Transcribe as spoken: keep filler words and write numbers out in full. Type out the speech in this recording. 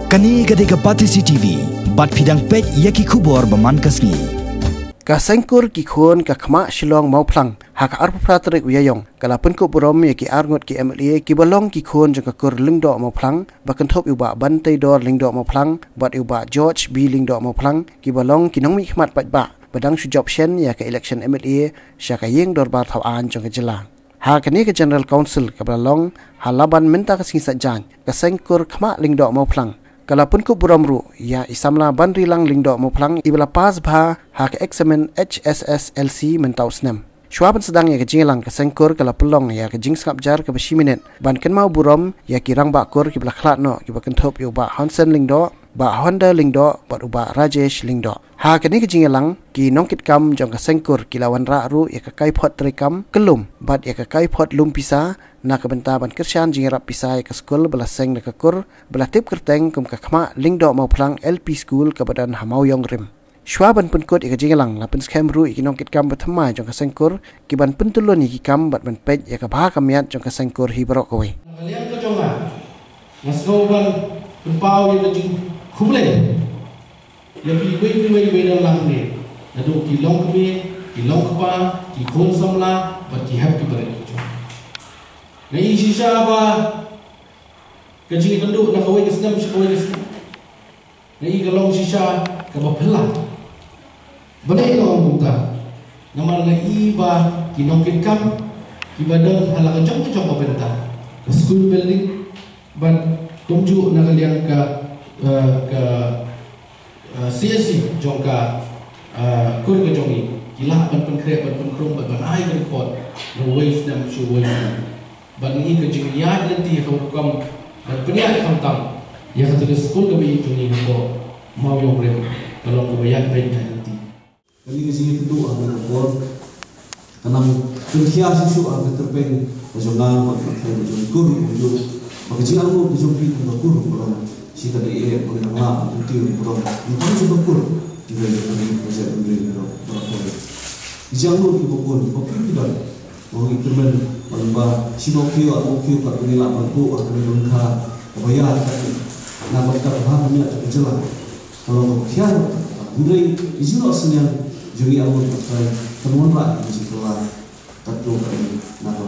Kane ka dei ka Batesi T V, bad phi dang peit ïa ki khubor ba man ka sngi. Ka seng kur ki khun ka Khmah Shillong Mawphlang, ha ka arphew phra tarik u Ïaïong, ka la pynkup burom ïa ki arngut ki M L A ki ba long ki khun jong ka kur Lyngdoh Mawphlang, ba kynthup ïa u Bah Banteidor Lyngdoh Mawphlang bad ïa u Bah George B Lyngdoh Mawphlang, ki ba long ki nongmihkhmat paidbah ba dang shu jop shen ïa ka election M L A sha ka ïing dorbar thaw aiñ jong ka jylla. Ha kane ka General Council kaba la long ha Laban mynta ka sngi Saitjaiñ, ka seng kur Khmah Lyngdoh Mawphlang ka la pynkup burom ruh ïa i samla Banrilang Lyngdoh Mawphlang, i ba la pass bha ha ka eksamin H S S L C mynta u snem. Shuwa ban sdang ïa ka jingïalang, ka seng kur ka la pynlong ïa ka jingsngap jar kaba shi minit ban kynmaw burom ïa ki rangbah kur ki ba la khlad noh, ki ba kynthup ïa u Bah Hansen Lyngdoh, Bah Honda Lyngdoh bad u Bah Rajesh Lyngdoh. Ha kane ka jingïalang, ki nongkitkam jong ka seng kur ki la wanrah ruh ïa ka kaiphod treikam kyllum bad ïa ka kaiphod lum pisa, na ka bynta ban kyrshan jingïarap pisa ïa ka skul ba la seng da ka kur ba la tip kyrteng kum ka Khmah Lyngdoh Mawphlang L P School kaba don ha Mawïong Rim. Shuwa ban pynkut ïa ka jingïalang, la pynskhem ruh ïa ki nongkitkam ba thymmai jong ka seng kur ki ban pyntylun ïa ki kam bad ban peit ïa ka bha ka miat jong ka seng kur hi baroh kawei. Na ka liang ka jong nga, nga sngew ban pynpaw ïa ka jingkhublei ïa phi iwei pa iwei ba don lang hangne, naduh ki longkmie, ki longkpa, ki khun samla bad ki hep ki barit ki jong. Nga i shisha ba ka jingïakynduh na kawei ka snem sha kawei ka snem, nga i ka long shisha kaba phylla. Balei nga ong kumta? Namar nga i ba ki nongkitkam ki ba don ha la ka jong ka jong ka bynta, ka school building, bad kumjuh na ka liang ka, eh, ka, eh, C S C jong ka, eh, kur ka jong i, ki lah ban pynkhreh, ban pynkhrum, ban, ban ai ka report na uwei u snem sha uwei u snem. Bad ngi ka jingïaid lynti ha ka rukom ban pynïaid khamtam ïa kata ka skul kaba ïeit jong ngi hapoh Mawïong Rim ka long kaba ïaid beit ïaid lynti. Kane ka jingïakynduh ha kane ka por ka nang pynkhia shuh shuh ha ka tyrpeng ka jong nga bad ka tyrpeng ka jong i kur u ïoh ba ka jingangnud ka jong phi kum ka kur ka long shi katta eh ba ngi nang lah ban kyntiew ïa ka burom ym tang jong ka kur hynrei jong ka ri ka jaitbynriew baroh. Ka jingangnud ka kur ba phi phi don. Ba ngi kyrmen ban ba shi mawkhiew ar mawkhiew pat ba ngi lah ban buh ha kane ka lyngkha kaba ïar katne na ka bynta ka bha ka miat jong ka jylla. Ka long kaba khia ruh, hynrei i jingnoh synñiang jong ngi arngut Pathai kan wanrah ïa ka jingkylla katto katne na ka